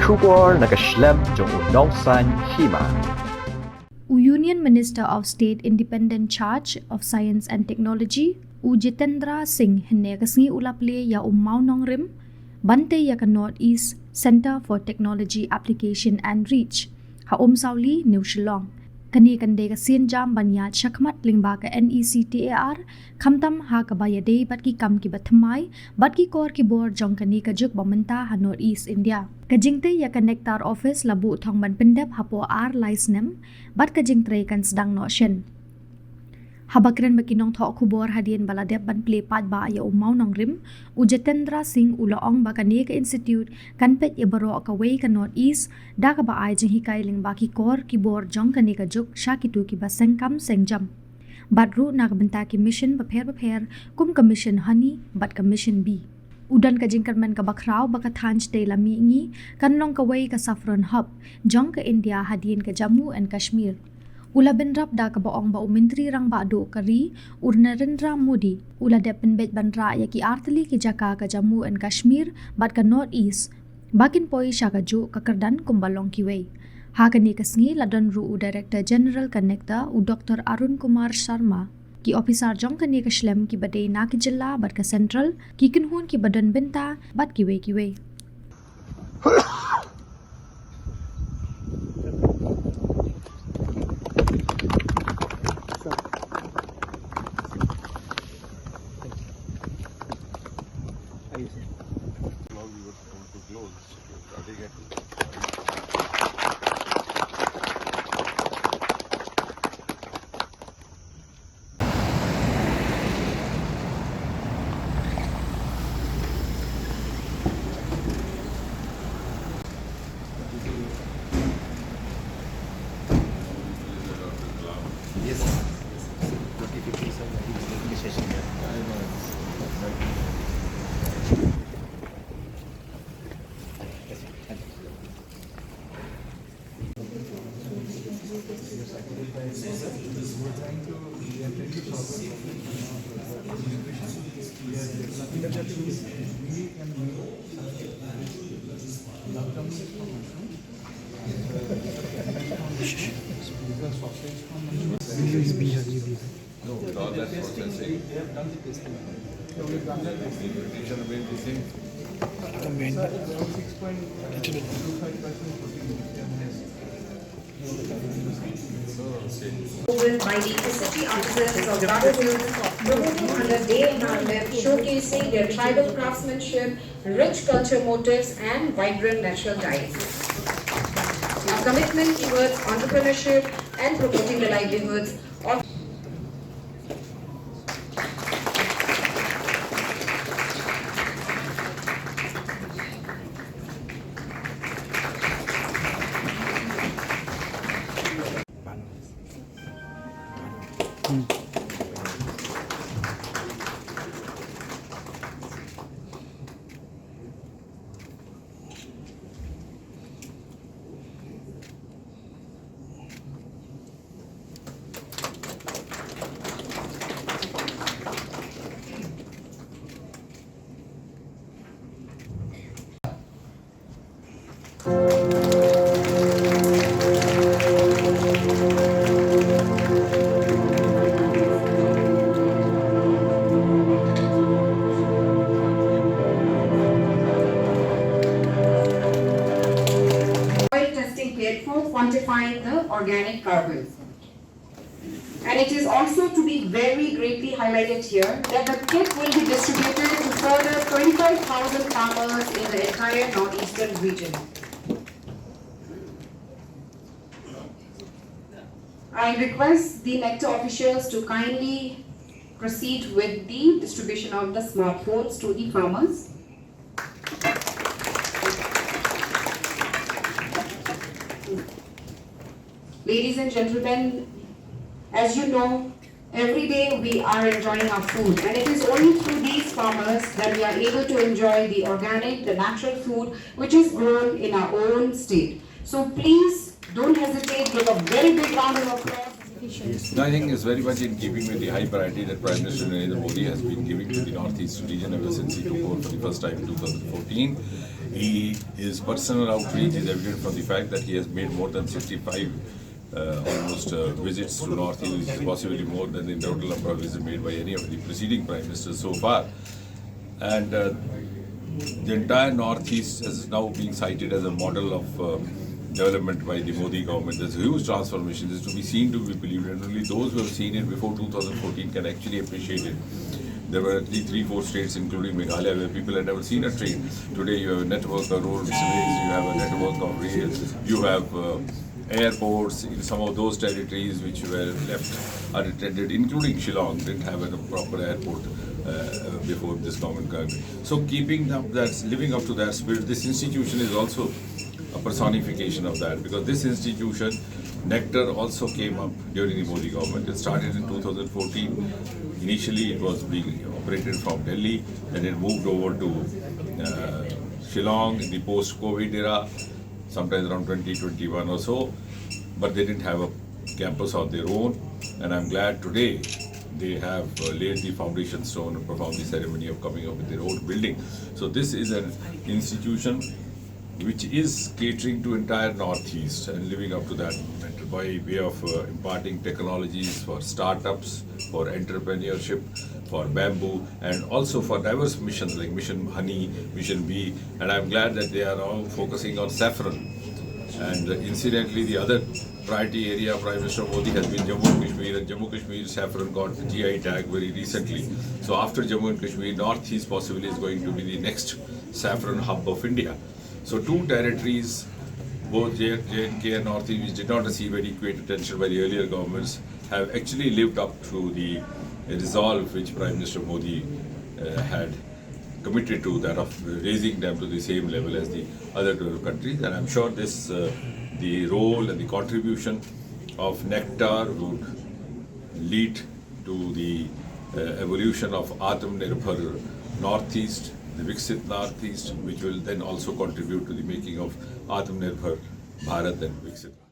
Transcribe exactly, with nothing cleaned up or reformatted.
Khubor na ka shlem jong u nongsaiñ hima. U Union Minister of State Independent Charge of Science and Technology, u Jitendra Singh, hynne ka sngi u la plie ïa u mawnongrim ban tei ïa ka North East Centre for Technology Application and Reach ha Umsawli, New Shillong. Kane kan dei ka sienjam ban ïaid shakhmat lyngba ka NECTAR, khamtam ha kaba ïadei bad ki kam kiba thymmai bad ki kor ki bor jong kane ka juk ba mynta ha North East India. Ka jingtei ïa ka NECTAR office la buh thong ban pyndep hapoh ar lai snem, bad ka jingtrei kan sdang noh shen. Haba kren bad ki nongthoh khubor hadien ba la dep ban plie paidbah ïa u mawnongrim, u Jitendra Singh u la ong ba kane ka institute kan peit ïa baroh kawei ka North East, da kaba ai jinghikai lyngba ki kor ki bor jong kane ka juk sha kito kiba seng kam seng jam, bad ruh na ka bynta ki mission bapher bapher, kum ka Mission Honey bad ka Mission Bee. U don ka jingkyrmen kaba khraw ba ka thaiñ shatei la mihngi kan long kawei ka saffron hub jong ka India hadien ka Jammu and Kashmir. U la bynrap da kaba ong ba u Myntri Rangbah Duh ka ri, u Narendra Modi, u la dep pynbeit ban rah ïa ki artylli ki jaka ka Jammu and Kashmir bad ka North East ba kin poi sha kajuh ka kyrdan kumba long kiwei. Ha kane ka sngi la don ruh u Director General ka NECTAR, u Doctor Arun Kumar Sharma, ki ophisar jong kane ka shlem kiba dei na ki jylla bad ka Central, ki kynhun kiba don bynta bad kiwei kiwei. Over by the facility officers of Garo Hills, promoting under Day and Our Left, showcasing their tribal craftsmanship, rich culture motifs, and vibrant natural dyes. A commitment towards entrepreneurship and promoting the livelihoods of Soil testing kit for quantifying the organic carbon. And it is also to be very greatly highlighted here that the kit will be distributed to further twenty-five thousand farmers in the entire northeastern region. I request the NECTAR officials to kindly proceed with the distribution of the smartphones to the farmers. Ladies and gentlemen, as you know, every day we are enjoying our food, and it is only through these farmers that we are able to enjoy the organic, the natural food which is grown in our own state. So please don't hesitate, give a very big round of applause. No, I think it's very much in keeping with the high priority that Prime Minister Narendra Modi has been giving to the Northeast region ever since he took over for the first time in two thousand fourteen. He, his personal outreach is evident from the fact that he has made more than sixty-five uh, almost uh, visits to Northeast, which is possibly more than the total number of visits made by any of the preceding prime ministers so far. And uh, the entire Northeast is now being cited as a model of uh, development by the Modi government. There's a huge transformation. This is to be seen, to be believed, and only those who have seen it before two thousand fourteen can actually appreciate it. There were at least three, four states, including Meghalaya, where people had never seen a train. Today, you have a network of road railways, you have a network of rail, you have uh, airports in some of those territories which were left unattended, including Shillong, didn't have a proper airport uh, before this government came. So keeping up that, living up to that spirit, this institution is also a personification of that, because this institution, Nectar, also came up during the Modi government. It started in two thousand fourteen. Initially, it was being operated from Delhi, then it moved over to uh, Shillong in the post-COVID era, sometimes around twenty twenty-one or so, but they didn't have a campus of their own, and I'm glad today they have uh, laid the foundation stone and performed the ceremony of coming up with their own building. So this is an institution which is catering to entire Northeast and living up to that movement by way of uh, imparting technologies for startups, for entrepreneurship, for bamboo, and also for diverse missions like Mission Honey, Mission Bee, and I'm glad that they are now focusing on saffron. And uh, incidentally, the other priority area Prime Minister Modi has been Jammu and Kashmir, and Jammu and Kashmir saffron got the G I tag very recently. So after Jammu and Kashmir, Northeast possibly is going to be the next saffron hub of India. So two territories, both J and K and Northeast, which did not receive adequate attention by the earlier governments, have actually lived up to the resolve which Prime Minister Modi uh, had committed to, that of raising them to the same level as the other developed countries. And I'm sure this, uh, the role and the contribution of Nectar would lead to the uh, evolution of Atmanirbhar Northeast, the Viksit Northeast, which will then also contribute to the making of Atmanirbhar Bharat and Viksit Bharat.